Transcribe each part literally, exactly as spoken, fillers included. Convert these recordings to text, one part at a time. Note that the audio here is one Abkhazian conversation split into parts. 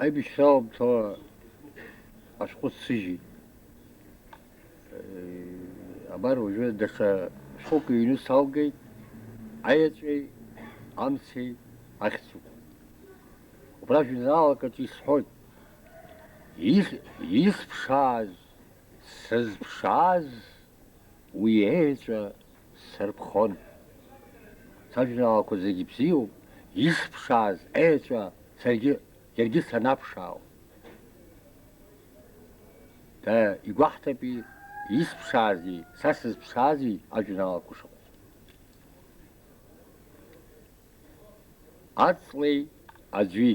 Аибашьра аамҭала ашәҟәы сыжьит. Абар уажәы даҽа шәҟәык ҩны салгеит, аеҵәеи амцеи ахьӡуп. Убра жәеинраалак аҿы исҳәоит, ис-, исԥшааз, сызԥшааз уи еҵәа сырԥхон. Сажәеинраалақәа зегьы бзиоуп, исԥшааз еҵәа саргьы, иаргьы санаԥшаауа. Да, игәаҳҭапи, исԥшаази, са сызԥшаази ажәеинраалақәа шыҟоу. Аҵлеи аӡәи.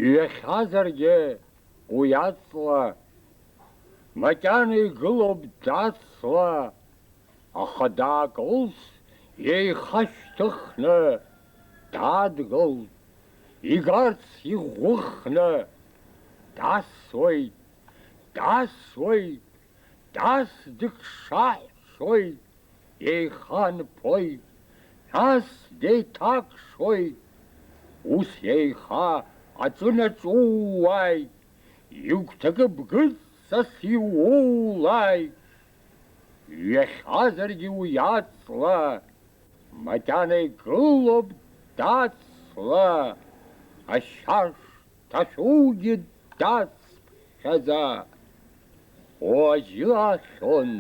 Иҩахьазаргьы уи аҵла макьана игылоуп дацла, аха даакылс, еихашьҭыхны дадгылт, игарц иӷәыхны дасуеит, дасуеит, дас дыкшаҳәҳәоит, еиханԥоит, нас деиҭакшоит, ус еиха аҿынаҿ ууааит, игәҭакы бгыццас иуулааит, ҩахьазаргьы уи аҵла, макьана игылоуп дацла, ашьаш ҭашәугьы дацԥхьаӡа, уажәы ахьон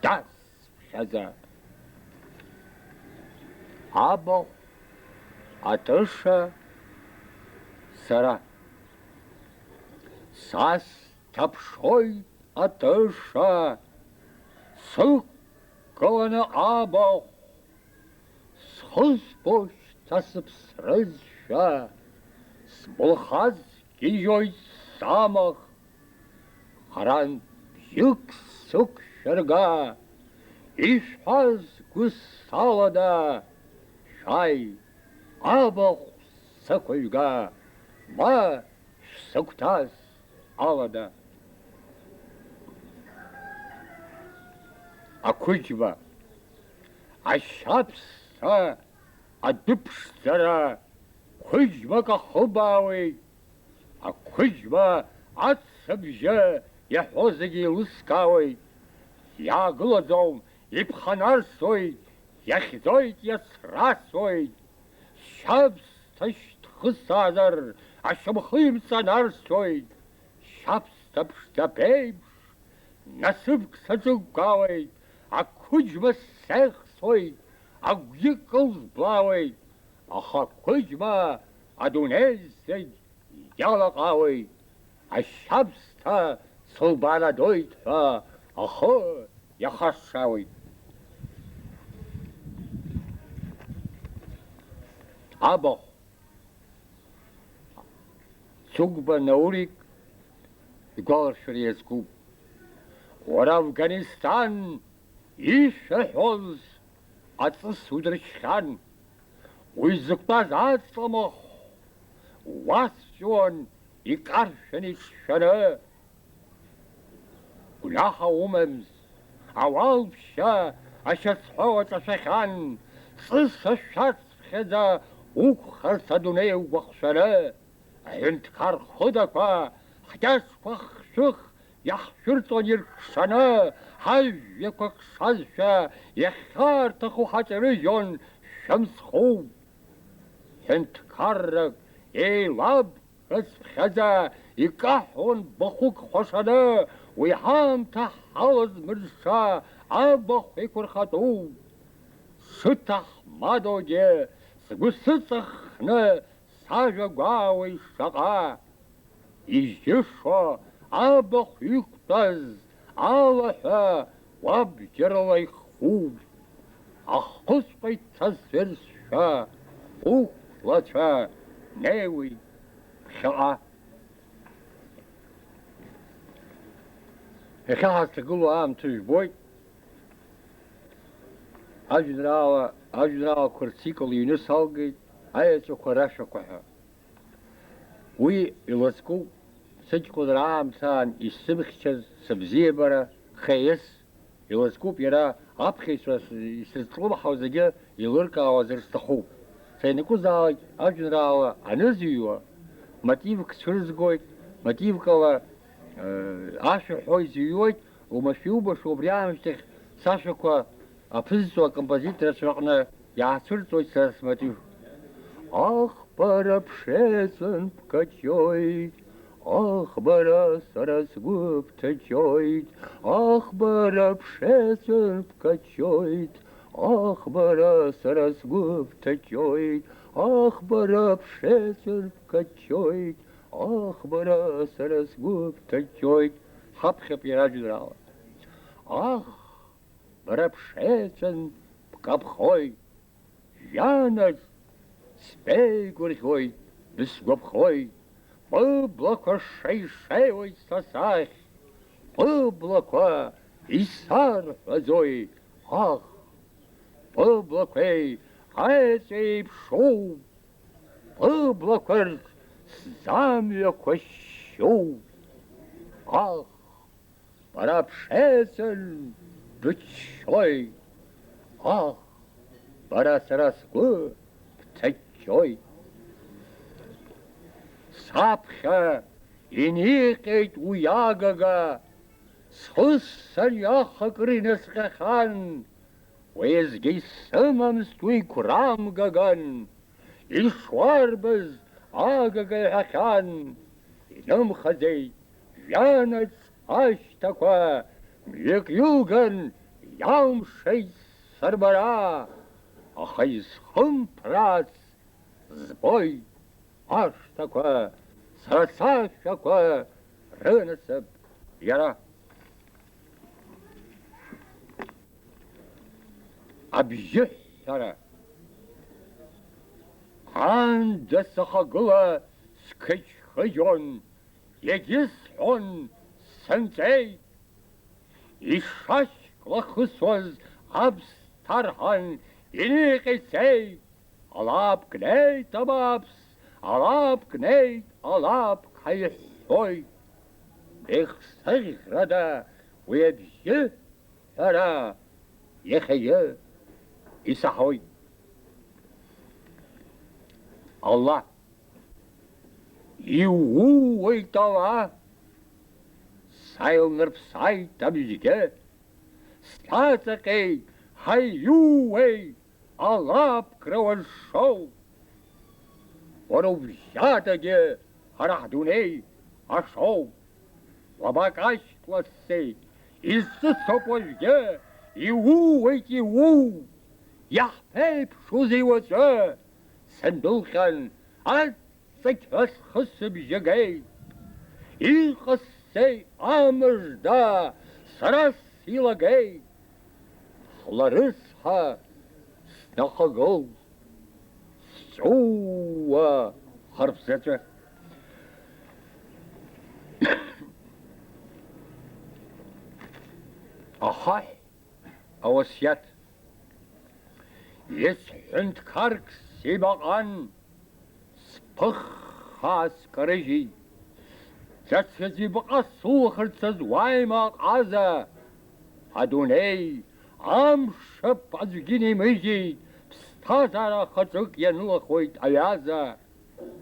дацԥхьаӡа. Абахә, атыша, сара. Са сҭаԥшуеит атыша, сықәгыланы абахә, схы збоит са сыԥсрызшәа, сбылхаз гьежьуеит самах, харантә бжьык сықәшәырга, ишәҳәаз гәы салада, шәааи, абахә сықәыҩга, ма шәсыгәҭас алада. Ақәыџьма, ашьабсҭа, адәыԥшӡара, қәыџьмак ахыбаауеит, ақәыџьма ацыбжьы иаҳәо зегьы еилыскаауеит, иаагылаӡом, иԥханарсуеит, иахьӡоит, иацрасуеит, шьабсҭа шьҭхысаазар, ашьамхы имҵанарсуеит, шьабсҭа ԥшӡа ԥеиԥш, насыԥк саҿыгәгәаауеит, ақәыџьма сеихсуеит, агәгьы кылзблаауеит, аха ақәыџьма адунеи зегь иалаҟаауеит, ашьабсҭа сылбаарадоит ҳәа ахы иахашшаауеит. Абахә. Цыгәба Наурик игәаларшәара иазкуп. Уара Афганисҭан ишәаҳәоз аҵыс удыршьхьан, уи зықәтәаз аҵла махә уасҵәуан икаршәын иҿшәаны. Гәнаҳа умамызт, ауалԥшьа ашьацҳәа уаҿашәахьан, ҵыс ашәацԥхьаӡа уқәхарц адунеи угәахшәаны, аҳәынҭқар хыдақәа ҳкьаҿқәа хшәых иаҳшәырҵон иркшаны, ҳажәҩақәа кшазшәа иахьаарҭаху ҳаҿарыжьон шәымсхәуп. Ҳәынҭқаррак еилаб Хыцԥхьаӡа икаҳәон бахәык хәашаны, уи ҳаамҭа ҳалаз мырша абахә еиқәырхатәу. Сыҭаҳмадоугьы сгәы сыҵаххны сажәа гәаауеит шаҟа. Ижьышо абахә иқәтәаз алаҳәа уабџьарала ихуп. Ахысҟа ицазшәа уқәлацәа неиуеит ԥхьаҟа. Иахьа ҳазҭагылоу аамҭа жәбоит. Ажәеинраала, ажәеинраалақәа рцикл ҩны салгеит, аеҵәақәа рашәақәа ҳәа. Уи иласкуп сыҷкәынра аамҭа аан исзымхьчаз сыбзиабара, хеес, иласкуп иара аԥхьаҩцәа исызҿлымҳау зегьы еилыркаауазар сҭахуп. Са ианакәызаалак ажәеинраала анызыҩуа, Мотивк цәырызгоит, мотивкала, э, ашәа ҳәо изыҩуеит, уамашәа иубаша убри аамышьҭахь сашәақәа аԥызҵо акомпозиторцәа рҟны иаацәырҵуеит сара смотив. Аӷбара ԥшеиҵан бкаҷҷоит, аӷбара сара сгәы бҭаҷҷоит, аӷбара ԥшеиҵан бкаҷҷоит, аӷбара сара сгәы бҭаҷҷоит, аӷбара ԥшеиҵан бкаҷҷоит, аӷбара сара сгәы бҭаҷҷоит, ҳаԥхьап иара ажәеинраала. Аӷ, бара бшеицәан бкаԥхоит, жәанаҿ сбеигәырӷьоит, бысгәаԥхоит, быблақәа шеишеиуеит са сахь, быблақәа исарҳәаӡои, аӷ, быблақәеи аеҵәеи еиԥшуп, быблақәа рҿ сӡамҩақәа шьшьуп. Аӷ, бара бшеицәан быччоит. Аӷ, бара сара сгәы бҭаҷҷоит. Саԥхьа иниҟьеит уи агага, схы ссариахакыр инаскьахьан. Уеизгьы исымамызт уи гәрамгаган, ишуарбаз агага иҳәахьан, инымхаӡеит жәанаҿ ашьҭақәа, мҩак илган иалмшеит сырбара, аха изхымԥраац збоит ашҭақәа, сара сашәақәа рынасыԥ иара. Абжьыҳәҳәара. Аанда сахагыла сқыџьқыџьуан, егьысҳәон, сынҵәеит. Ишашьклахысуаз аԥс ҭарҳан, иниҟьа ицеит. Алаапк неит, абааԥс, алаапк неит, алаапк ҳаиҳәҳәоит. Ихсыӷьрада уи абжьы ҳәара иахьагьы исаҳауеит. Алла, иууеит ала, саилнарԥсааит абжьгьы, сҭаҵаҟьеит, ҳаи, иууеи, алаапкра уазшоу? Уара убжьадагьы ара ҳдунеи ашоу. Уабак ашьклассеи, изҿыцоуп уажәгьы, иууеит, иуу! Иаҳԥеиԥшузеи уаҵәы? Сындәылҟьан, аҵықьҳәа схы сыбжьы геит. Иҟасҵеи амыжда, сара силагеит. Хла рыцҳа снахагылт, сҵәыуа хырԥ заҵәы. Ахаҳә ауасиаҭ. Исҳәынҭқарк сибаҟан, сԥыххаа скарыжьит. Даҽаӡә ибаҟа сулахырцаз уааимаа ҟаза. Адунеи, амшаԥ аӡәгьы нимыжьеит, ԥсҭазаара хаҿык ианылахоит аҩаза.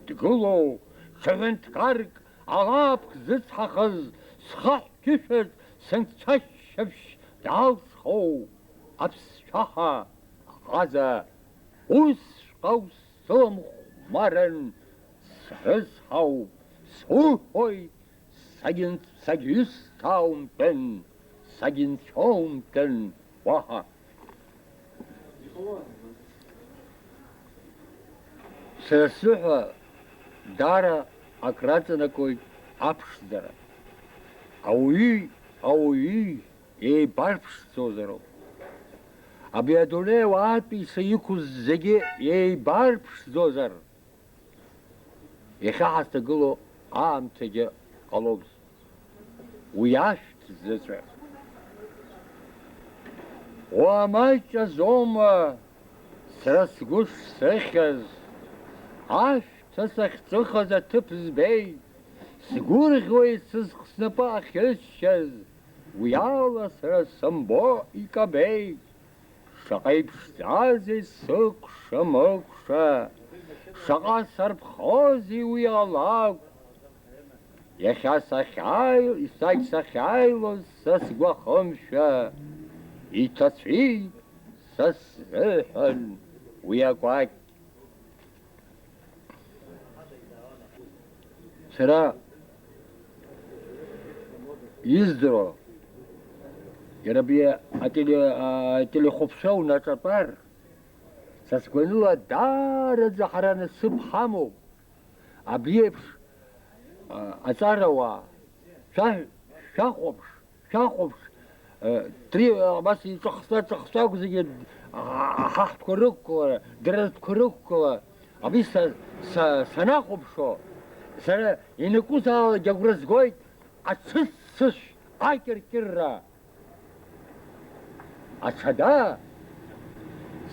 Дгылоу ҽа ҳәынҭқарк алаапк зыцҳахаз, схаҳә қьышәаҿ сынцәа шьаԥшь даалҵхоу аԥсцәаҳа аҟаза, усҵәҟьа усыламхәмарын, срыцҳауп, суҳәоит, сагьын-, сагьҩысҭааумкын, сагьынцәоумкын уаҳа. Сара сзыҳәа даара акраҵанакуеит аԥшӡара. Ауаҩи ауаҩи еибарԥшӡозароуп. Абри адунеи ауаатәыҩса иқәыз зегьы еибарԥшӡозар, иахьа ҳазҭагылоу аамҭагьы ҟаломызт. Уи ашәҭ заҵәы. Уамаҷ азоума сара сгәы шсыхьыз, ашәҭ сахьҵәыхыз аҭыԥ збеит, сгәырӷьоит сызхснапы ахьысшьыз, уи ала сара сымбо икабеит. Шаҟа иԥшӡазеи сыкәша-мыкәша, Шаҟа сарԥхозеи уи алакә! Иахьа сахьааи-, сагь сахьааилоз са сгәахымшәа, иҭацәит са сзыҳәан уи акәакь. Сара издыруа, иара абри ателе-, ателехәаԥшра унаҿатәар, са сгәаныла даараӡа ҳара насыԥ ҳамоуп. Абри еиԥш, а, аҵарауаа, шәа-, шәахәаԥш, шәахәаԥш, э, три, а, абас иҿахса-ҿахса акәзаргьы, а, аҳаҳтәқәа рықәгылара, дара ртәқәа рықәгыла, абри са, са, санахәаԥшуа, сара ианакәызаалак агәра згоит ацыццышә, акьыркьырра. Аҽада,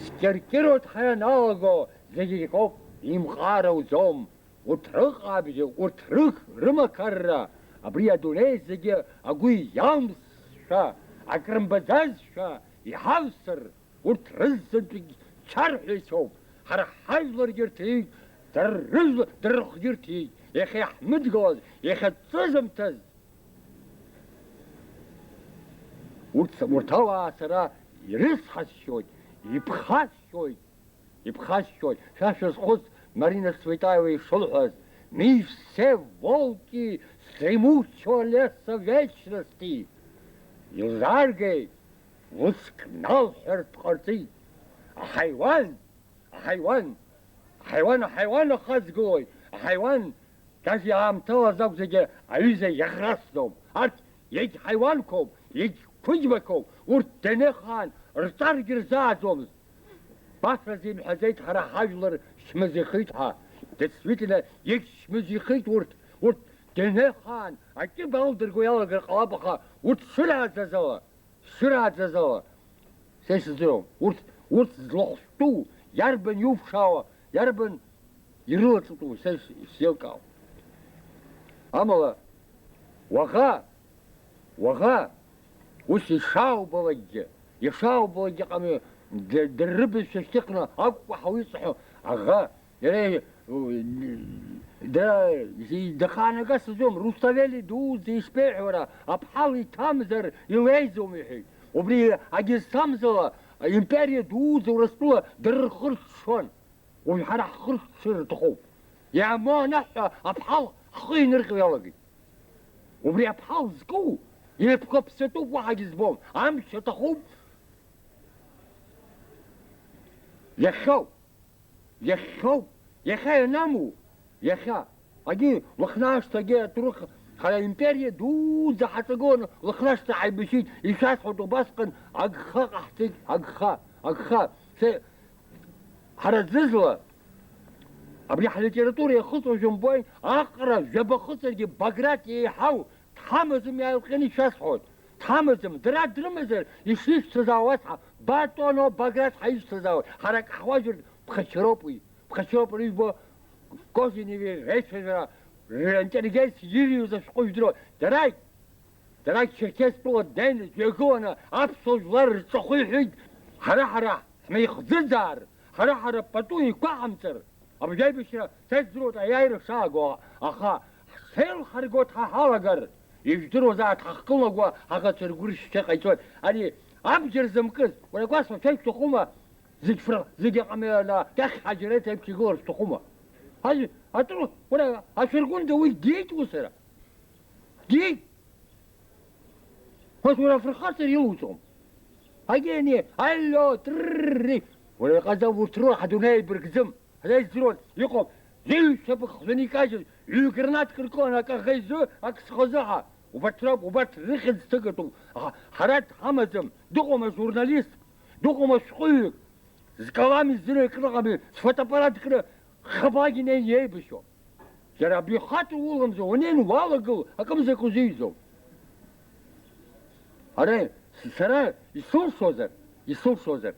скьыркьыруа дҳаналаго зегьы икоуп, имҟар ауӡом. Урҭ рыҟабжьы, урҭ рых, рымақарра, абри адунеи зегьы агәы иалсшәа, акрымбаӡазшәа, иҳавсыр, урҭ рызынтәык чарҳәаҩцәоуп. Ҳара ҳажәларгьы ирҭиит, дара рыжәла, дара рыхгьы ирҭиит. Иахьа иаҳмыдгылаз, иахьа ҵызымҭаз, урҭ, урҭ ауаа сара ирыцҳасшьоит, иԥхасшьоит. Иԥхасшьоит, шәа шәазхәыц, Марина Цветаева ишылҳәаз, мы все волки, стремутся леса вечности. Илзааргеит, уск налҳәартә ҟарҵеит. Аҳаиуан, аҳаиуан, аҳаиуан, аҳаиуан ахазгалоит, аҳаиуан. Даҽа аамҭалаз акәзаргьы аҩыза иаӷрасӡом. Арҭ иагьҳаиуанқәоуп, иагьқәыџьмақәоуп, урҭ дунеихаан рҵаргьы рзааӡомызт. Бафразы имҳәаӡеит, ҳара ҳажәлар шьмызихит ҳәа. Действительно, иагьшьмызихит урҭ, урҭ дунеихаан акьыба алдырго иалагар ҟалап, аха урҭ шырааӡаз ала, шырааӡаз ала, са исыздыруам. Урҭ, урҭ злахәтәу иарбан иуԥшаауа, иарбан ирылаҵатәу, са ис-, исзеилкаауам. Амала, уаӷа, уаӷа, ус ишаубалакгьы, ишаубалакгьы ҟамҩа, д-, дара рыбызшәа шьҭыхны акәкәаҳа уицҳәо, аӷа, Иара, дара, дахаанагаз сыздыруам, Руставели дуӡӡа ишԥеиҳәо уара, аԥҳал иҭамзар илеиӡом, иҳәеит. Убри агьызҭамзала, аимпериа дуӡӡа Урыстәыла дырхырччон. Уажә ҳара ҳхырччар рҭахуп. Иамоу анаҳҳәа, аԥҳал ҳхы инырҟьо иалагеит. Убри аԥҳал зку, еиқәԥсатәуп, уаҳагьы збом. Амч аҭахуп. Иахьоу. Иахьоуп, иахьа ианаму, иахьа. Агьи, Лыхнашҭагьы аҭоурых, ҳара империа дуӡӡа ҳаҿагыланы Лыхнашҭа ҳаибашьит, ишәасҳәоит убасҟан, агха ҟаҳҵеит, агха, агха. Се-, ҳара ӡызла, абри ҳлитература иахыҵуа жәымбои, аҟара жәаба хыҵыргьы Баграт еиҳау дҳамаӡам, иааилҟьаны ишәасҳәоит. Дҳамаӡам, дара дрымазар, ишишьҭазаауаз ҳа, Батоно Баграт ҳаишьҭазаауеит, ҳара акы ҳуажәыртә, Ԥхачароуп уи, Ԥхачароуп рыжәбо Кожиневи реицәажәара, ринтеллигенциа ирҩыз ашәҟәы жәдыруа, дарагь, дарагь Черкес тәыла днеины дҩагыланы аԥсуа жәлар рҵәахы иҳәеит, ҳара-ҳара ҳмеихӡыӡаар, ҳара-ҳара пату еиқәаҳамҵар. Абри аибашьра сеицдыруеит аиааира шааго, аха ҳшеилҳарго ҳа ҳалагар, ижәдыруазааит, ҳахкылнагуа ҳаӷацәа ргәыршьҭа ҟаиҵоит. Ари абџьар зымкыз, уара Кәасҭа, шәа ишәҭахума? Зегь фра-, зегь аҟамҩа кьахь ҳаџьареҭ еиԥш игылар шәҭахума? Ари атру, уара ашәыргәында уи диит усара? Диит! Ус уара афырхацыр илуӡом. Агьи ани, алло, трррри! Уара иҟаӡам урҭ рыла ҳадунеи еибаркӡым. Ҳара издыруан, иҟоуп, зеҩ шьапык хжәаны икажьыз, ҩ-гранатк ркылан, акы аӷа изы, ак схы азы ҳәа. Убарҭ роуп, убарҭ рыхьӡ ҭыгатәуп. Аха ҳара дҳамаӡам, дыҟоума журналистк, дыҟоума шәҟәыҩҩык, зкалам издыруа икрыҟами, сфотоаппарат кны хабагь инеин иеибашьуа. Џьара абихатәы уламӡо, унеин уалагыл, акымзак узиҩӡом. Ара, с-, сара исылшозар, исылшозар,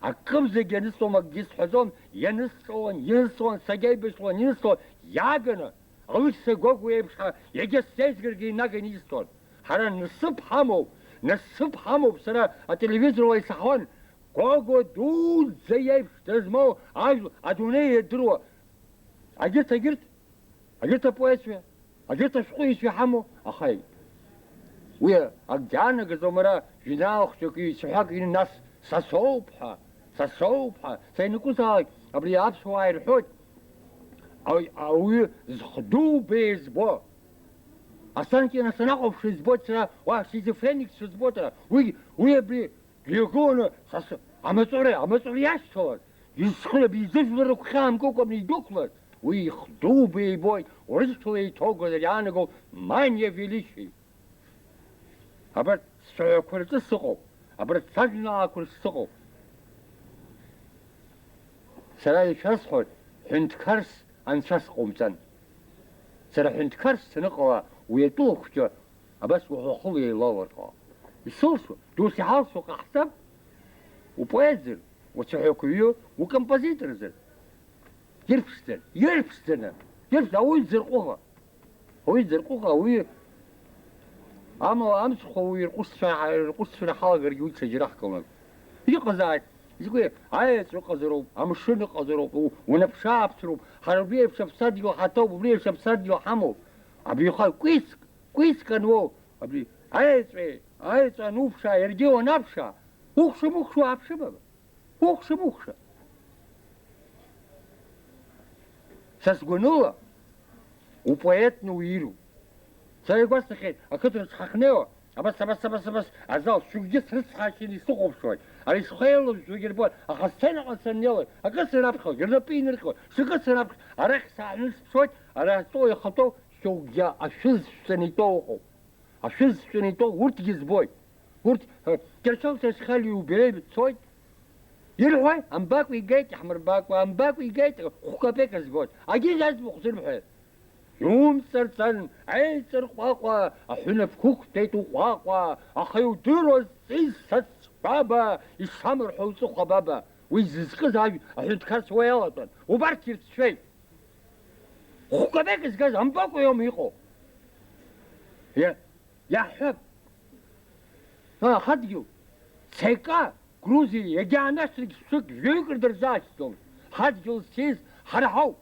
акымзагьы ианысҵом, акгьы сҳәаӡом, ианысҵалон, инысҵалон, сагьаибашьлон, инысҵалон, иааганы, Алықьса Гогәуа еиԥш ҳа, иагьа сеизгаргьы инаганы исҵон. Ҳара насыԥ ҳамоуп, насыԥ ҳамоуп, сара ателевизорла исаҳауан, Гогәуа дуӡӡа иеиԥш дызмоу ажәла адунеи иадыруа, Егьырҭ, егьырҭ, егьырҭ апоетцәа, егьырҭ ашәҟәыҩҩцәа иҳамоу, аха уи акгьы аанагаӡом, ара жәеинраала хәҷык ҩ-цәаҳәак ин-, нас са соуп ҳәа, са соуп ҳәа, са ианакәызаалак абри аԥсуаа ирҳәоит, ауаҩ, ауаҩы зхдубеи збо, Останкино санахәаԥшуа избоит сара, уа шизофреникцәа збоит ара, уи, уи абри Дҩагыланы са с-, амаҵура, амаҵура иашьҭалаз, изхылаби изыжәлар рыгәхьаа мкыкәа идәықәлаз, уи ихдуба ибоит, урысшәала иҭоугозар иаанаго мания величия. Абарҭ сцәаҳәақәа рҿы сыҟоуп, абарҭ сажәеинраалақәа рҿы сыҟоуп. Сара ишәасҳәоит, ҳәынҭқарс анцәа сҟоумҵан. Сара ҳәынҭқарс саныҟала, уи атәыла хәҷы абас уҳәахыла еилалырҟьо. Исылшо, дус иҳалшо ҟаҳҵап, упоетзар, уцәаҳәақәаҩы, укомпозиторзар. Ирԥшӡан, ирԥшӡаны, ирԥш-, ауаҩы дзырҟәыӷа. Ауаҩы дзырҟәыӷа, ауаҩы амала амцхә ауаҩы ирҟәышцәа-, ирҟәышцәара ҳалагаргьы уи ҽаџьара ҳкылнагоит. Иҟазааит, изакәи, аеҵә ыҟазароуп, амшын ыҟазароуп, у-, унаԥшы-ааԥшроуп, ҳара убри еиԥш аԥсадгьыл ҳаҭоуп, убри еиԥш аԥсадгьыл ҳамоуп. Абри ихы кәицк, кәицк ануоу, абри аеҵәеи, аеҵә ануԥшаа, иаргьы уанаԥшаа, укәша-мыкәша уааԥшып аба. Укәша-мыкәша. Са сгәаныла, упоетны уируп. Сара игәасҭахьеит, ақыҭаҿ ҳахьнеиуа, абас, абас, абас, абас, азал шьоукгьы срыцҳашьаны исыхәаԥшуеит. Ари схы еилажәжәогьы рбоит, аха асценаҟа саннеилак, акы санаԥхьалак, рнапы инырхьуеит, шакы санаԥхьа, арахь сааҳәны сыԥшуеит, ара атәыла иахатәоу шьоукгьы ашәы зшәҵаны итәоу ыҟоуп. Ашәы зшәаны итәоу урҭгьы збоит. Урҭ, ҳәа, Кьыршьал Чачхалиа иубилеи цоит. Ирҳәои? Амбакәа игеит, иаҳмырбакәа, амбакәа игеит, хә-капек азгоит. Агьи аӡбахә зырҳәои? Иумҵарҵан, аиҵарҟәаҟәа, аҳәынаԥ қәықәтәеит уҟәаҟәа, аха иудыруаз ҵис сацкәаба, ишамырҳәо уҵыхәа баба. Уи зызкыз ажә аҳәынҭқарс уа иалатәан. Убарҭ ирцәеит. Хә-капек згаз амбакәа иоума иҟоу? Иа-, иаҳҳәап. Ҳа, ҳадгьыл, ЦК, Грузиа, иагьаанашьҭыргь шәҩык, жәаҩык рдырзаашьҭӡом. Ҳадгьыл зҭиз ҳара ҳауп.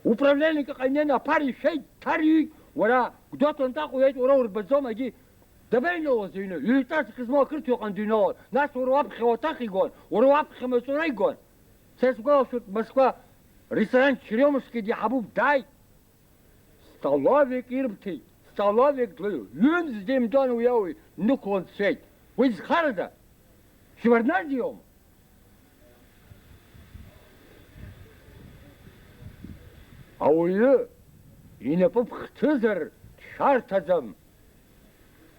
Управленник аҟынтә аԥара ишәеит, дҭарҩит, уара, Гәдоуҭа анҭаҟа уеит, уара урбаӡом, агьи дабаҩналоз аҩны? Ҩ-ҵаск змоу ақырҭуа иҟны дыҩналон. Нас уара уаԥхьа уаҭах игон, уара уаԥхьа амаҵура игон. Са исгәалашәоит, Москва ресторан Черёмушкин иаҳабуп, дааит. Столовик ирбҭеит, столовик длеиуеит. Ҩымз деимдон уи ауаҩ, днықәлан дцеит. Уи зхарада? Шеварднаӡе иоума? Ауаҩы инапы ԥхҭызар дшәарҭаӡам.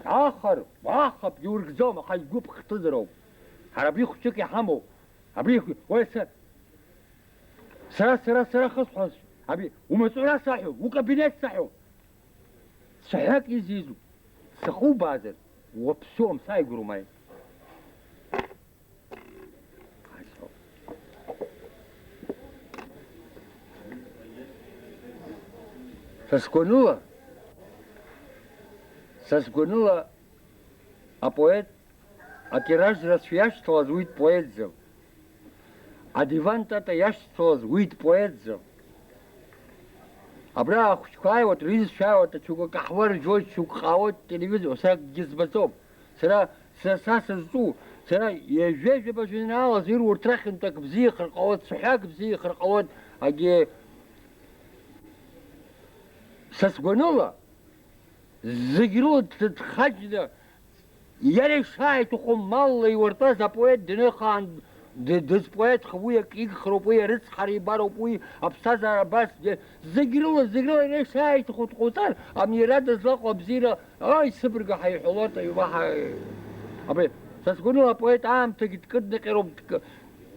Ахар, уахап, иургӡом, аха игәы ԥхҭызароуп. Ҳара абри хәҷык иҳамоуп. Абри хә-, уи са-, сара, сара, сара хысҳәа, абри умаҵура саҳәо, укабинет саҳәо. Цәаҳәак изизуп. Сахубаазар, уаԥсуам, сааигәара умааи. Са сгәаныла, са сгәаныла, апоет атираж рацәа иашьҭалаз уи дпоетӡам. Адиван тата иашьҭалаз уи дпоетӡам. Абра ахәыҷқәа ааиуеит, рҩызцәа ааиуеит, ачука каҳуа ржәуеит, чук ҟаауеит, телевизор, сара акгьы збаӡом. Сара, са, са сызҿу, сара ҩажәа-ҩажәаба жәеинраалаз ирурҭ рахьынтә ак бзиахар ҟалоит, цәаҳәак бзиахар ҟалоит, агьи са сгәаныла, зегь рыла дҭаџьны, иара ишааиҭаху малла иуартәаз апоет даныхаан, д-, дызпоетха, уи акы игхароуп, уи арыцҳара ибароуп, уи аԥсҭазаара абас, д-, зегь рыла, зегь рыла иара ишааиҭаху дҟауҵар, ами иара дызлаҟоу абзиара, ааи, сыбырга ҳаиҳәалоит, аҩ, уаҳа, абри, са сгәаныла апоет аамҭагьы дкыднаҟьароуп, дк-,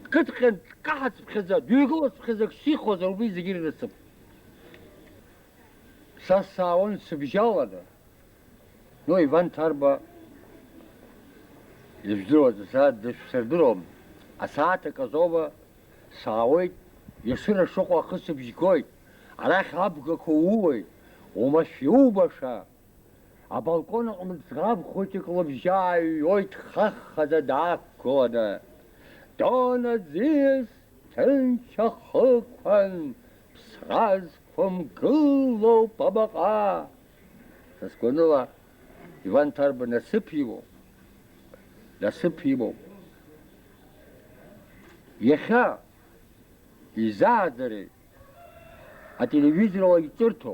дкыдҟьан, дкаҳацыԥхьаӡа, дҩагылацыԥхьаӡа, акы шихозар, убри зегь ирыцуп. Са саауан сыбжьалада. Ну, Иван Ҭарба, ижәдыруаз, са дышәсырдыруам. Асааҭ аказоуба саауеит, Ешыра шыҟоу ахысыбжь гоит. Арахь абгақәа ууеит, уамашәа иубаша. Абалкон аҟны ӡӷаб хәыҷык лыбжьы ааҩуеит хаххаӡа даақәгыланы. Дона ӡиас ҭынч ахықәан Сразқәа мгылоуп абаҟа. Са сгәаныла, Иван Ҭарба насыԥ имоуп. Насыԥ имоуп. Иахьа изааӡари ателевизорла иҿырҭо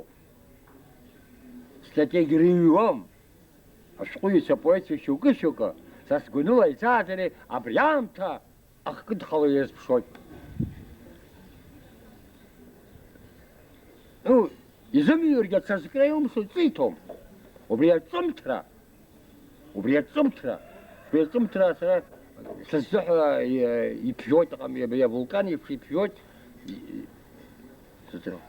статиагь рыҩуам. Ашәҟәыҩҩцәа, апоетцәа шьоукы-шьоукы, са сгәаныла, изааӡари абри аамҭа ахкыдхало иазԥшуеит. Ну, изымҩыргьы ацазкра илымшо ҵиҭом. Убри аҿымҭра, убри аҿымҭра, убри аҿымҭра сара сыззыҳәа, э, иԥжәоит, аҟами, абри авулкан еиԥш иԥжәоит. Сыҭра.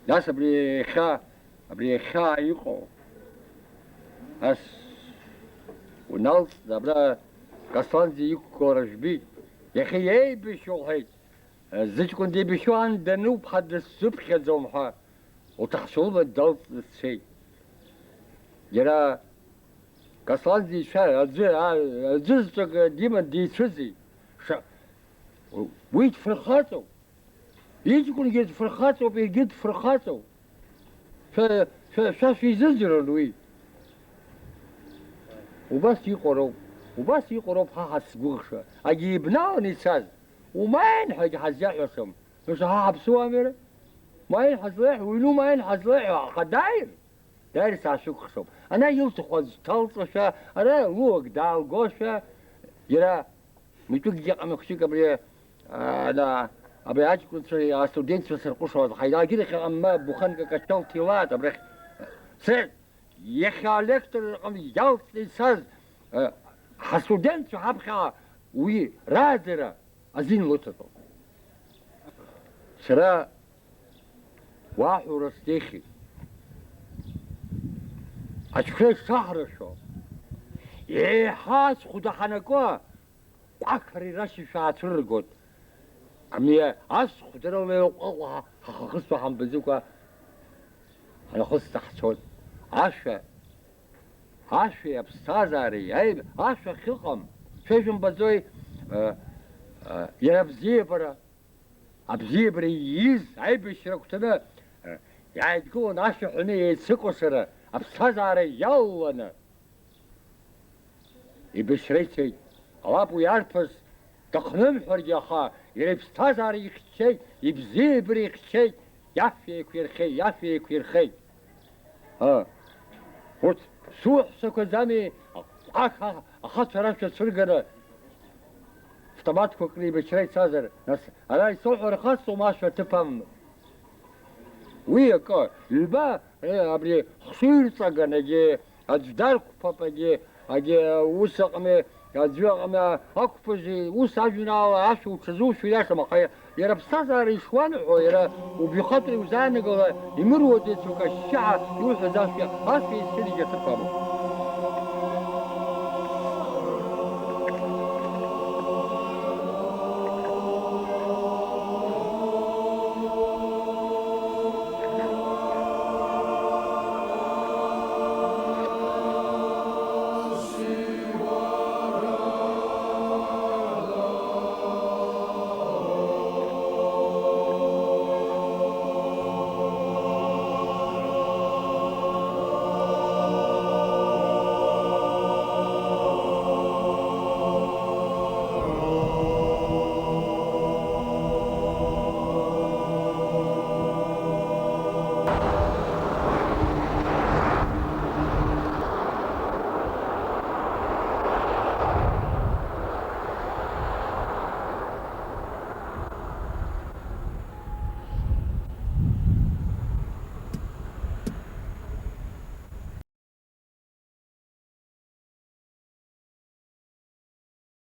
Нас абри иахьа, абри иахьа иҟоу, ас уналҵны абра Касланӡе иқәгылара жәбеит. Иахьа иеибашьу лҳәеит. Зыҷкәын деибашьуан дануп, ҳа дысзыԥхьаӡом ҳәа, уҭахцәа лыма далҵны дцеит. Иара Касланӡе ицәа-, аӡәы, а-, аӡәы заҵәык диман дицәыӡит. Ша-, уи дфырхаҵоуп. Иҷкәынгьы дфырхаҵоуп, егьи дфырхаҵоуп. Шәа, шәа, шәа шәизыӡырҩуан уи. Убас иҟоу роуп, убас иҟоу роуп ҳа ҳазгәыӷша. Агьи ибналан ицаз, умааин ҳәагьы ҳазиаҳәашам. Нас ҳа ҳаԥсуамеи ара? Умааин ҳазлеиҳәо, уҩны умааин ҳазлеиҳәо, аха дааир? Дааир саашәыкәхшоуп. Ана илҭаху аӡә дҭалҵошәа, ара луак даалгошәа, иара митәыкгьы ыҟами, хәыҷык абри, а, ана, абри аҷкәынцәа, астудентцәа сырҟәышуаз, ҳаилагерахь ма буханка качалт илаат, абрахь. Сред, иахьа алектор рҟны иалҵны ицаз, а, ҳастудентцәа ҳаԥхьа уи рааӡара азин лыҭатәуп. Сара уаҳәара сҭихит. Аҽқәа ишаҳрашәо, еиҳа ацхәда ҳанако, ҟәақареи рашьашәа аацәырыргоит. Ами ацхәда рыла иҟәаҟәа ҳахахысуа ҳамбаӡакәа ҳнахысҵа ҳцоит. Ашәа, ашәеи аԥсҭазаареи аиб-, ашәа ахьыҟам, шәа ишәымбаӡои, э, э, иара абзиабара, абзиабара ииз аибашьра агәҭаны, э, иааидкыланы ашәа ҳәаны еицыкәашара аԥсҭазаара иалаланы. Ибышьра ицеит. Ҟалап уи арԥыс дыхнымҳәыргьы, аха иара иԥсҭазаара ихьчеит, ибзиабара ихьчеит, иашәа еиқәирхеит, иашәа еиқәирхеит. Ыы, урҭ суҳәсақәаӡами, аха, ахацәа рашәа цәырганы автоматқәак рибашьра ицазар, нас, ара исоуҳәар хасҵома, ашәа аҭыԥ амам. Уи акы, ҩба, э, абри хшыҩрҵаган, егьи аӡә дарқәԥап, егьи, егьи ус аҟны, аӡәы аҟны ақәԥази, ус ажәеинраала ашәа уҽазушәо иашам, аха иара аԥсҭазаара ишуанаҳәо, иара убжьахатәра иузаанагала имыруа деицәоук ашьшьыҳәа иуҳәаз ашәа, ашәа есқьынгьы аҭыԥ амоуп.